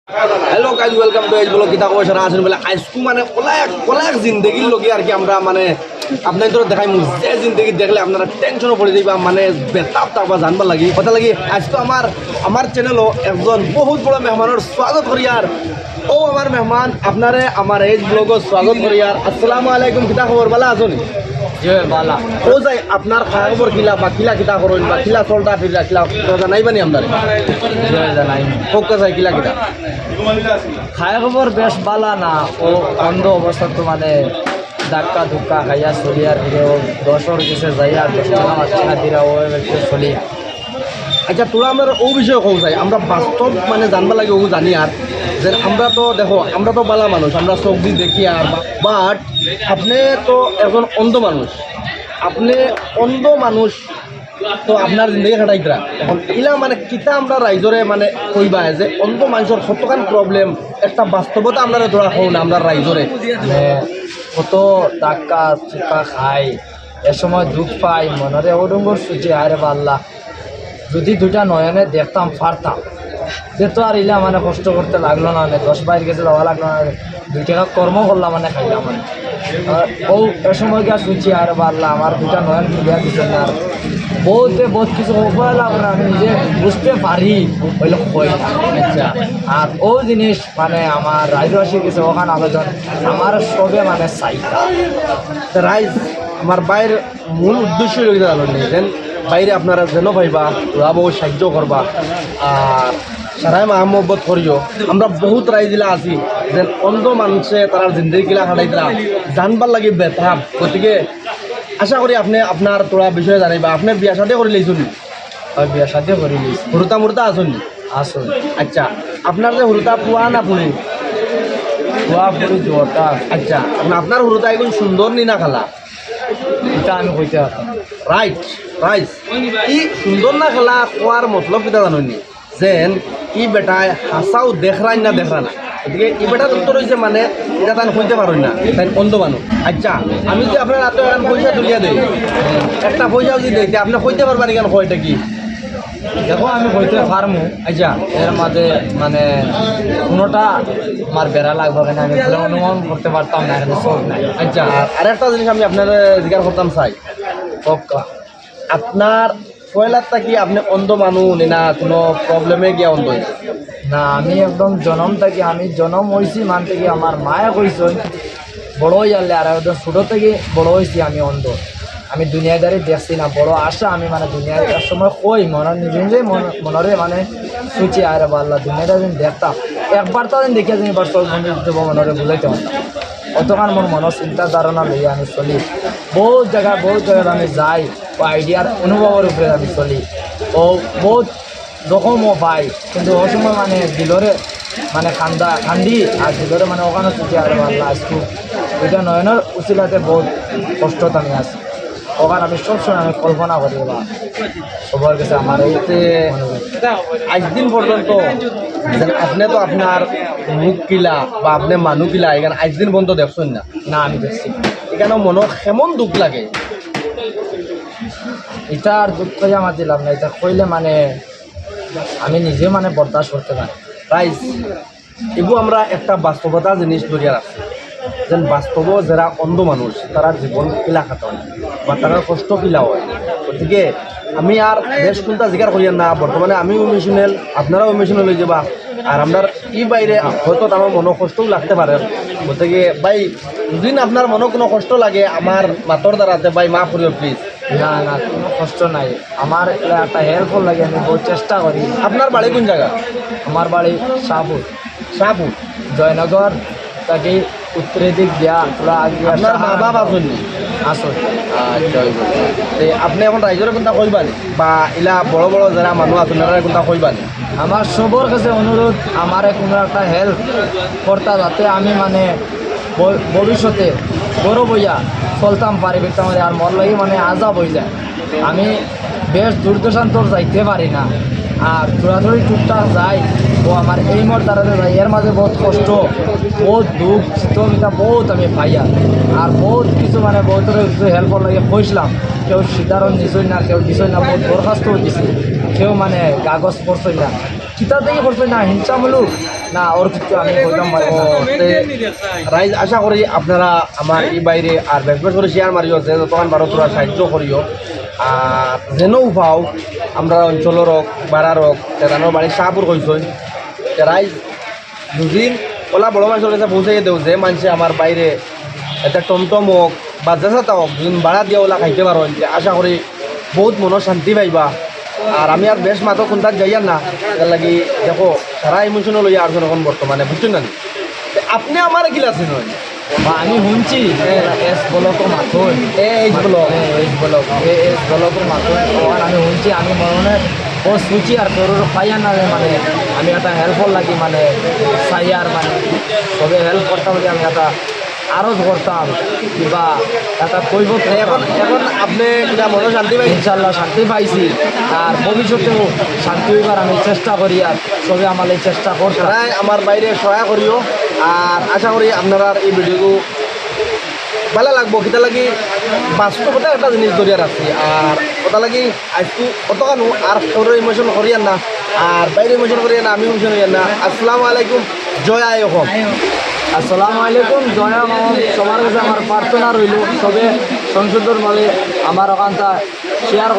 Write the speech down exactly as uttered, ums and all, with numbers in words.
Hello guys, welcome to H Vlog। কিতা খবর সারা আছইন বলে? আইজকু মানে অলা এক, অলা এক জিন্দেগির লগে আর কি আমরা মানে আপনাইনতরে দেখাইমু, যে জিন্দেগি দেখলে আপনারা টেনশনো পড়ি যাইবা, মানে বেতাব থাকবা জানবার লাগি। কথা লাগি আইজকু আমার, আমার চ্যানেলো একজন বহুত বড় মেহমানর স্বাগত করিয়ার। ও আমার মেহমান, আপনারে আমার H Vlogও স্বাগত করিয়ার। আসসালামু আলাইকুম, কিতা খবর, বালা আছইন? জি, বালা। ও যাই, আপনার খবর কিলা বা কিলা কিতা করইন বা কিলা চলতা ফিরতা কিলা, তো জানাইবানি আমরারে? জি, জানাই। হোক, যাই, কিলা কিতা? খায় খবর বেশ বালা না, ও অন্ধ অবস্থা তো মানে ধাক্কা ধুক্কা খাইয়া চলি আর কি, ও দশর গেছে যাইয়া দশ টাকা পাঁচ টাকা দিরা ও একটু চলি। আচ্ছা, তোরা আমরা ও বিষয়ে কও যাই, আমরা বাস্তব মানে জানবার লাগি ও জানি আর যে আমরা তো দেখো, আমরা তো বালা মানুষ, আমরা চোখ দি দেখি আর, বাট আপনে তো একজন অন্ধ মানুষ, আপনে অন্ধ মানুষ, তো আপনার জিন্দেগি কাটাইতরা এখন ইলা মানে কিতা আমরা রাইজরে মানে কইবা যে অন্ধ মানুষর কতখান প্রবলেম, একটা বাস্তবতা আমরারে থুড়া কও না আমরার রাইজরে। মানে কত ধাক্কা চুক্কা খাই, এ সময় দুখ পাই, মনরে ও ডঙ্গর সুচি, আরে বাল্লা, যদি দুইটা নয়নে দেখতাম পারতাম, যে তো আর ইলা মানে কষ্ট করতে লাগলো না, মানে দশ বাইর গেছে যাওয়া লাগলো না, দুই টাকা কর্ম করলাম মানে খাইলাম মানে। আর ও এ সময় গিয়া শুনছি, আর বাল্লা আমার দুইটা নয়ন খুলিয়া দিছে না, আর বউতে বহুত কিছু অবহেলা করে আমি নিজে বুঝতে পারি, হইলে কই না। আচ্ছা, আর ও জিনিস মানে আমার রাইজবাসীর গেছে ওখান আবেদন, আমার সবে মানে চাইতা। রাইজ আমার বাইর মূল উদ্দেশ্য হইল গিয়া জানো নি, যেন বাইরে আপনারা যেন পাইবা, ওরা বহু সাহায্য করবা। আর সারাই মা মহব্বত করিও। আমরা বহুত রাইজ ইলা আছি, যেন অন্ধ মানুষে তারার জিন্দেগি কিলা কাটাইতরা, জানবার লাগি বেতাব। গতিকে আশা করি আপনে আপনার থুড়া বিষয়ে জানাইবা। আপনে বিয়া শাদী করি লাইছইন নি? আর বিয়া শাদী করি লাইছি। হুরুতা মুরুতা আছইন নি? আছইন। আচ্ছা, আপনার যে হুরুতা পুয়া না ফুড়ি? পুয়া ফুড়ি দুইটা। আচ্ছা, এখন আপনার হুরুতা এখন সুন্দর নি না কালা? ইটা আমি কইতে পারতাম না। Right, right. ই সুন্দর না কালা কওয়ার মতলব কিতা জানইন নি? যেন ই বেটায় হাছাউ দেখরাইন না দেখরা না। গতিকে ই বেটার উত্তর হইছে মানে, ইটা তাইন কইতে পারইন না, তাইন অন্ধ মানুষ। আচ্ছা, আমি যদি আপনার আতো এখন পয়সা তুলিয়া দেই, একটা পয়সা যদি দেই, তে আপনে কইতে পারবা নি কেনে কয়টা কি? দেখো, আমি কইতে পারমু, আচ্ছা, এর মাঝে মানে কোনোটা আমার বেড়া লাগবে কেনে আমি পুরা অনুমান করতে পারতাম না, এখানে চোখ নাই। আচ্ছা, আর আরেকটা জিনিস আমি আপনারে জিজ্ঞাসা করতাম চাই। পক্কা। আপনার পয়লার থাকি আপনে অন্ধ মানুষ নি না কোনো প্রবলেমে গিয়া অন্ধ হইছে? না, আমি একদম জনম থাকি, আমি জনম হইছি মান থাকি আমার মায়ে কইছইন, বড় হইয়ালে আর একদম ছোট থাকি বড় হইছি আমি অন্ধ। আমি দুনিয়াদারি দেখছি না, বড় আশা আমি মানে দুনিয়ার এক সময় কই মনে নিজে নিজে মন-, মনরে মানে সুচি, আরে বাল্লা দুনিয়াদারি আমি দেখতাম, একবার তো আমি দেখিয়া যাই, এবার চোখ বন্ধ দিব মনরে বুঝাইতে পারতাম। অতখান মোর মনর চিন্তা ধারণা লইয়া আমি চলি, বহুত জায়গায় বহুত জায়গায় আমি যাই, ও আইডিয়ার অনুভবর উপরে আমি চলি। ও বহুত জখমও পাই, কিন্তু ও সময় মানে দিলরে মানে কান্দা কান্দি আর দিলরে মানে ওখানে ছুটি আর আল্লাহ আজকু দুইটা নয়নর উচিলাতে বহুত কষ্টত আমি আছি। ওখানে আমি সবসময় আমি কল্পনা করি বা সবার কাছে আমার এই তে আজ দিন পর্যন্ত যেন আপনে তো আপনার মুখ কিলা বা আপনে মানু কিলা এখানে আজ দিন পর্যন্ত দেখছইন না। না, আমি দেখছি না। এখানে মনো কেমন দুখ লাগে? এটা আর দুঃখ কইয়া মাতিলাম না, এটা কইলে মানে আমি নিজে মানে বরদাস্ত করতে পারি। রাইজ, ইগু আমরা একটা বাস্তবতা জিনিস ধরিয়া রাখছি, যেন বাস্তব যেরা অন্ধ মানুষ, তারার জীবন কিলা কাটন বা তারার কষ্ট কিলা হয়। গতিকে আমি আর বেশ কোনটা জিকার করিয়ার না, বর্তমানে আমি ইমোশনাল, আপনারাও ইমোশনাল হয়ে যাবা। আর আমরার ই বাইরে হয়তো আমার মনো কষ্টও লাগতে পারে। গতিকে ভাই, যদি আপনার মনো কোনো কষ্ট লাগে আমার মাতর দ্বারাতে, ভাই মাফ করিও প্লিজ। না, না, কোনো কষ্ট নাই। আমার এলা একটা হেল্প লাগে, আমি বহুত চেষ্টা করি। আপনার বাড়ি কোন জায়গা? আমার বাড়ি শাহপুর। শাহপুর। জয়নগর থাকি উত্তরের দিক দিয়া তোরা আগে আপনার মা বাপ আছইন নি? আছইন। আচ্ছা, ওই বলে। তে আপনে এখন রাইজরে কোনটা কইবা নি? বা ইলা বড় বড় যেরা মানুষ আছইন, তারারে কোনটা কইবা নি? আমার সবর কাছে অনুরোধ, আমারে কোনো একটা হেল্প করতা, যাতে আমি মানে ভ-, ভবিষ্যতে বড় বইয়া চলতাম পারি, বেটা আমার আর মোর লাগি মানে আজাব হয়ে যায়। আমি বেশ দূর দেশান্তর যাইতে পারি না, আর দৌড়াদৌড়ি টুকটাক যাই, ও আমার এই মোর দ্বারাতে যাই, এর মাঝে বহুত কষ্ট, বহুত দুঃখ, চিতমিতা বহুত আমি পাই। আর আর বহুত কিছু মানে বহুত কিছু হেল্পর লাগে কইছিলাম, কেউ সিদ্ধারণ নিছই না, কেউ দিছই না, বহুত দরখাস্তও দিছি, কেউ মানে কাগজ করছই না। কিতা দেখি করছে না, হিংসামূলক না, ওর কিছু আমি কইতাম পারি না। ও, তে, রাইজ, আশা করি আপনারা আমার ই ভাইরে আর বেশ বেশ করি শেয়ার মারিও, যে যতখান পারো তোরা সাহায্য করিও। আর যেনও পাও, আমরা অঞ্চলর হোক, বারার হোক, তেরানোর বাড়ি শাহপুর কইছইন। তে রাইজ, দুদিন ওলা বড় মানষর গেছে পৌঁছাইয়া দেও, যে মানষে আমার ভাইরে একটা টমটম হোক বা যেসাতা হোক, দুদিন ভাড়া দিয়া ওলা খাইতে পারইন, তে আশা করি বউত মনো শান্তি পাইবা। আর আমি আর বেশ মাতো কুন্তাত যাইয়ার না, এর লাগি দেখো, সারা ইমোশনাল অইয়া আর এখন বর্তমানে, বুঝছইন না নি? তে আপনে আমারে কিলা চিনইন? বা আমি হুনছি, এস ব্লকর মাতো। A H block. A H block, A S ব্লকর মাতো। ওখান আমি হুনছি, আমি মনে মনে ও সুচি আর তোর পাইয়া না রে, মানে আমি একটা হেল্পর লাগি, মানে চাইয়ার, মানে তবে হেল্প করতাম বলে আমি একটা আরজ করতাম কিবা একটা কৈবত এখন। এখন আপনে কিতা মনো শান্তি পাই? ইনশাল্লাহ শান্তি পাইছি, আর ভবিষ্যতেও শান্তি হইবার আমি চেষ্টা করি, আর সবে আমার এই চেষ্টা করছে। তাই আমার ভাইরে সহায় করিও, আর আশা করি আপনারার এই ভিডিওগু ভালা লাগবো। কিতা লাগি বাস্তবতা একটা জিনিস ধরিয়া রাখছি, আর কথা লাগি আজকে অতখানো আর কারো ইমোশন করিয়ার না, আর ভাইরে ইমোশন করিয়ার না, আমি ইমোশন হইয়ার না। আসসালামু আলাইকুম, জয় আই অসম। আসসালামু আলাইকুম, জয় আই অসম। সবার কাছে আমার প্রার্থনা রইল, সবে সংসদর মাঝে আমার ওখানটা শেয়ার